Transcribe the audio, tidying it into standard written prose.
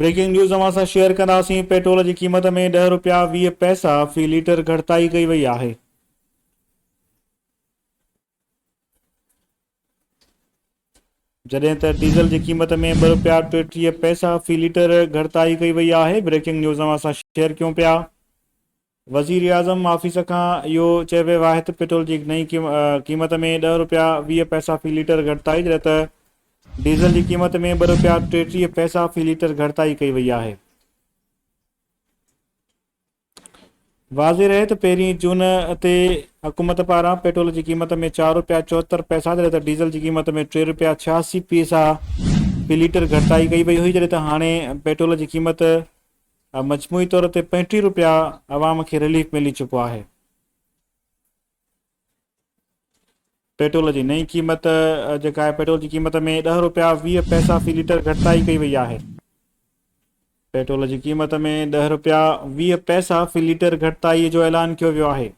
Breaking news اوهان سان share ڪنداسين پيٽرول جي قيمت ۾ ڏهه رپيا 20 پئسا في ليٽر گهٽتائي ڪئي وئي آهي. جڏهن ته ڊيزل جي قيمت ۾ ٻه رپيا 33 پئسا في ليٽر گهٽتائي ڪئي وئي آهي. بريڪنگ نيوز اوهان سان شيئر ڪيون پيا. وزيراعظم آفيس کان اهو چيو ويو آهي ته پيٽرول جي نئين قيمت ۾ ڏهه رپيا 20 پئسا في ليٽر گهٽتائي جڏهن ته ڊيزل جي قيمت ۾ ٻه رپيا 33 پئسا في ليٽر گهٽتائي ڪئي وئي آهي. واضح رهي ته پهرين جون تي حڪومت پاران پيٽرول جي قيمت ۾ چار رپيا 74 پئسا جڏهن ته ڊيزل جي قيمت ۾ ٽي رپيا 86 پئسا في ليٽر گهٽتائي ڪئي وئي هئي جڏهن ته هاڻي پيٽرول جي قيمت مجموعي طور تي 35 رپيا عوام کي رليف ملي چڪو آهي. پيٽرول جي نئين قيمت جيڪا آهي پيٽرول جي قيمت ۾ 10 رپيا 20 پئسا في ليٽر گهٽتائي ڪئي وئي آهي. پيٽرول جي قيمت ۾ 10 رپيا 20 پئسا في ليٽر گهٽتائي جو اعلان ڪيو ويو آهي.